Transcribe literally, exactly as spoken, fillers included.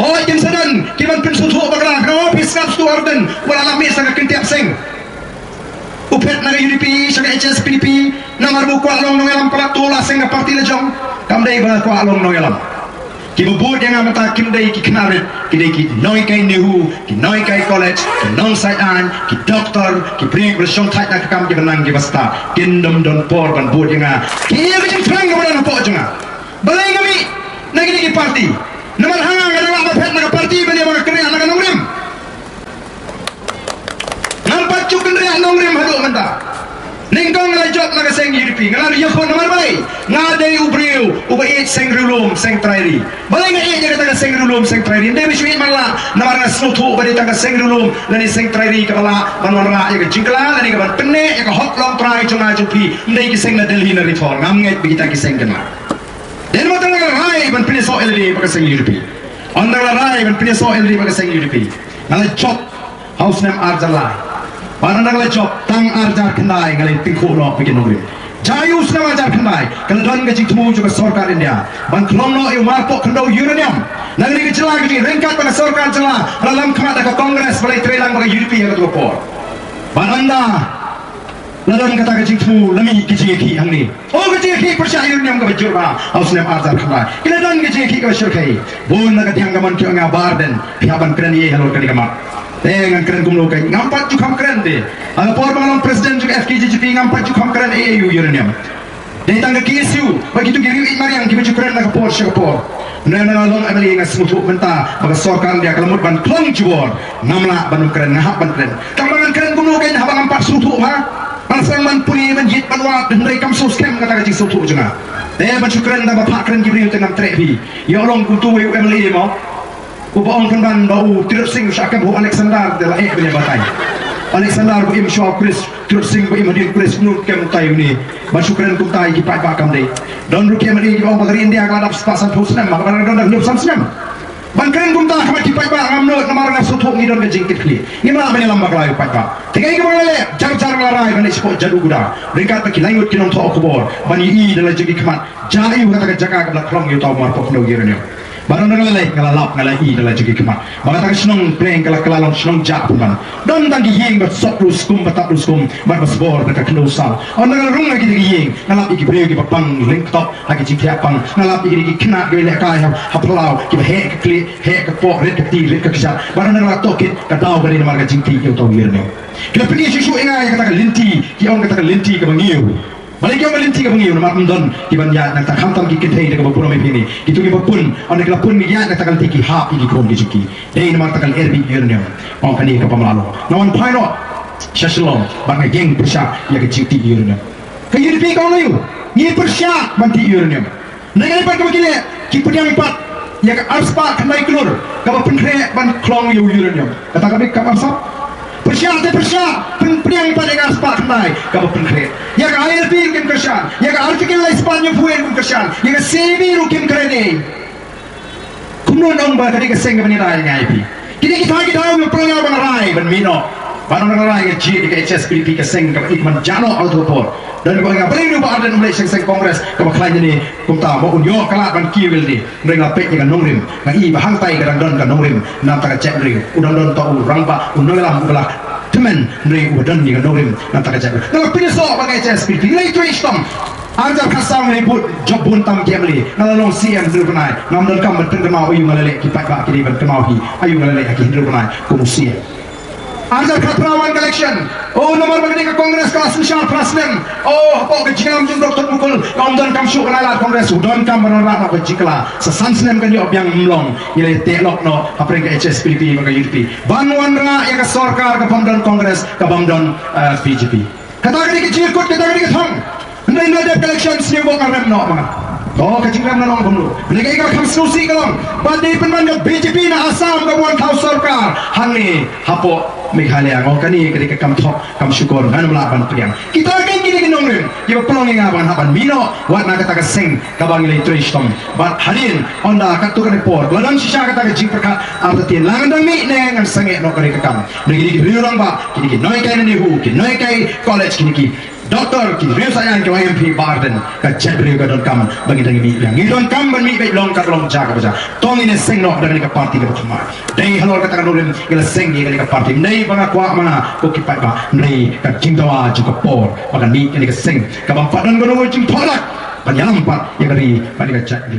Oi, kin sa don kiban pynsngewthuh bakla, kane phi sngap, Stu Ardent, wat la mih sha ka kyntiap seng. U phet na ka U D P sha ka H S P D P, namar ba u kwah long nongïalam palat, to la seng ka party la jong. Kam dei ba kwah long nongïalam. Kiba bud ïa nga mynta kim dei ki khynnah rit, ki dei ki nonghikai NEHU, ki nonghikai college, ki nongsait aiñ, ki doktor, ki briew kiba shong thait na ka kam, kiba nang kiba stad. Kin ym don por ban bud ïa nga. Ki ïa ka jingpyrshang kaba don hapoh jong nga. Balei nga mih na kine ki party? Namar ha nga, nga dang lah ban phet na ka party ban ïa ba nga kynriah na ka nongrim. Ngam pat ju kynriah nongrim haduh mynta. Nyngkong nga la jop na ka seng U D P, nga la ïakhun. Namar balei? Nga dei u briew uba ïeit seng riewlum seng trai ri. Balei nga ïeit ïa kata ka seng riewlum seng trai ri? Ym dei ba shu ïeit man la, namar nga sngewthuh ba dei tang ka seng riewlum lane seng trai ri kaba lah ban wanrah ïa ka jingkylla lane kaban pynneh ïa ka hok longtrai jong nga jong phi. Ym dei ki seng na Delhi na Ri Thor, ngam ngeit ba kita ki seng kin lah. Dei namar tang la rai ban pynïasoh ïa lade bad ka seng U D P. Ynda la rai ban pynïasoh ïa lade bad ka seng U D P, nga la jop ha u snem ar hajar lai. Bad ynda nga la jop, tang ar hajar khyndai nga la tyngkhuh noh bad ki nongrim. Jia aiu u snem ar hajar khyndai? Ka la don ka jingthmu jong ka sorkar India ban khlong noh ïa u marpoh khyndew uranium na kane ka jylla ka jong ngi, ryngkat bad ka sorkar jylla ba la lam khmat da ka Congress ba la ïatreilang bad ka U D P ha kato ka por. Bad ynda la don kata ka jingthmu, la mih ka jingïakhih hangne. Oh, ka jingïakhih pyrshah uranium kaba jur bha ha u snem ar hajar khyndai. Ki la don ka jingïakhih kaba shyrkhei. Bun na ka diang ka mon ki ong ïa nga, Bah Ardent, phi hap ban kren ei ei halor kane ka mat. Te ngan kren kumno kein? Ngam pat ju kham kren te. Ha ka por ba nga long president jong ka F K J G P ngam pat ju kham kren ei ei u uranium. Dei tang ka K S U bad kito ki riew ïeit mariang kiba ju kren na ka por sha ka por. Hynrei nga long M L A, nga sngewthuh mynta ba ka sorkar India ka la mut ban khlong jubor. Ngam lah ban ym kren, nga hap ban kren. Tang ba ngan kren kumno kein haba ngam pat sngewthuh, ha? Nga sdang ban pule, ban ïeit, ban wad, hynrei kam sngewskhem kata ka jingsngewthuh jong nga. Te ban shu kren da ba phah kren ki briew te ngam treh phi. Ïoh long kumto uwei u M L A mo, uba ong pynban ba u Tirot Sing u shah kem ha u Alexander, te la eh ban ïa batai. Alexander ba im shuwa u Khrist, Tirot Sing ba im hadien u Khrist, kumno kem utai une? Ban shu kren kumta ïa ki paidbah kam dei. Don ruh ki M L A kiba ong ba ka ri India ka la dap spah sanphew snem, ma ka ba dang don da hynñiew san snem. Ban kren kumta ha khmat ki paidbah ngam nud, namar nga sngewthuh ngi don ka jingkitkhlieh. Ngim lah ban ïalam bakla ïa u paidbah. Te kaei kaba nga la leh? Jar jar nga la rai ban leit shapoh Jaduguda ryngkat bad ki lai ngut ki nongthoh khubor ban ïohi da la jong ki khmat jia aiu kata ka jaka kaba la khlong ïa uta u marpoh khyndew uranium. Bad ynda nga la leit, nga la lap, nga la ïohi da la jong ki khmat ba kata ka shnong Pdeng ka la, ka la long shnong jah pynban. Don tang ki ïing ba sop ruh skum, ba tap ruh skum, bad ba sbor da ka khyndew saw. Ynda nga la rung ha kita ki ïing, nga lap ïa ki briew kiba pang lyngkot ha ki jingthiah pang. Nga lap ïa ki khynnah kiba lehkai ha, ha phyllaw, kiba heh ka khlieh, heh ka kpoh, rit ka kti, rit ka kjat. Bad ynda nga la tohkit, ka daw ka dei namar ka jingtih ïa uta u uranium. Ki la pyni shuh shuh ïa nga ïa kata ka lynti, ki ong kata ka lynti kaba ngiew. Balei ki ong ka lynti kaba ngiew? Namar ym don kiban ïaid na kata, khamtam ki kynthei da kaba burom ïa phi ne. Kito kiba pun, ynda ki la pun ki ïaid na kata ka lynti, ki hap ïa ki khun ki jong ki. Dei namar kata ka lynti uranium. Ong kane kaba mlalo. Nga wan phai noh sha Shillong bad nga ïeng pyrshah ïa ka jingtih uranium. Ka U D P ka ong aiu? Ngi pyrshah ban tih uranium. Ngi leh pat kaba ki leh, ki pdiang pat ïa ka arspah khyndai klur kaba pynkhreh ban khlong ïa u uranium. Kata ka bit kam arsap. Pyrshah te pyrshah, pyn-, pdiang pat ïa ka arspah khyndai kaba pynkhreh. Ïa ka I L P ruh kim kyrshan, ïa ka Article lai spah hynñiewphew ruh kim kyrshan, ïa ka C A B ruh kim kren ei. Kumno nong ba ka dei ka seng kaba ngi rai ngi I P. Kine kita kita ngi pynlong ban rai ban mih noh. Ban ong rai ngi jied ïa ka H S P D P ka seng kaba ïeit man jano auto por. Don ba nga balei ruh Bah Ardent um leit sha ka seng Congress kaba khlaiñ ne kumta ba un ïoh ka lad ban kiew ïa lade. Hynrei nga peit ïa ka nongrim, nga i ba hangtai ka dang don ka nongrim na bynta ka jaitbynriew. U dang don uta u rangbah, u nongïalam uba la tymmen, hynrei uba don ïa ka nongrim na bynta ka jaitbynriew. Nga la pynïasoh bad ka H S P D P, nga la ïatrei shitom. Ar hajar khatsaw nga la bud jop bun tam ki M L A, nga la long C M hynriew bnai, ngam donkam ban pynkynmaw aiu nga la leh, ki paidbah ki dei ban kynmaw hi aiu nga la leh ha ki hynriew bnai kum u C M. Ar hajar khatphra wan ka election. Oh, namar ba ka dei ka Congress ka la synshar phra snem. Oh, hapoh ka jingïalam jong u Doctor Mukul, ngam donkam shuh ban ai lad Congress, u donkam ban wanrah noh ka jingkylla. Sa san snem kan ïoh biang, ym long. Ngi la teh lok noh hapdeng ka H S P D P bad ka U D P ban wanrah ïa ka sorkar ka bym don Congress, ka bym don, eh, B J P. Kata ka dei ka jingkut, kata ka dei ka thong. Hynrei ynda dep ka election sniew bok nga rem noh ma nga. To ka jingrem nga ong kumno. Hynrei kaei kaba kham sngewsih ka long ba dei pynban ka B J P na Assam kaba wan thaw sorkar hangne hapoh Meghalaya. Nga ong kane ka dei ka kam thok kam shukor, ngan ym lah ban pdiang. Kita kein ki dei ki nongrim kiba pynlong ïa nga ba ngan hap ban mih noh wat na kata ka seng kaba ngi la ïatrei shitom. Bad hadien ynda katto katne por la dang shisha kata ka jingpyrkhat, artatien la ngan dang mih ne ngan sangeh noh, ka dei ka kam. Hynrei ki dei ki riew rangbah, ki dei ki nonghikai na NEHU, ki nonghikai college, ki dei ki Doktor ki riew saitjaiñ ki ong M P Bah Ardent, ka jaitbynriew ka donkam ba ngin dang mih biang. Ngi donkam ban mih beit long ka long ja kaba ja. To ngin ïaseng noh da kane ka party kaba thymmai. Dei halor kata ka nongrim ngi la seng ïa kane ka party. Ym dei ba nga kwah ma nga ko ki paidbah, hynrei ka jingdawa jong ka por ba kan mih kane ka seng kaba ym pat don kano ka jingthoh dak ban ïalam pat ïa ka ri bad ïa ka jaitbynriew.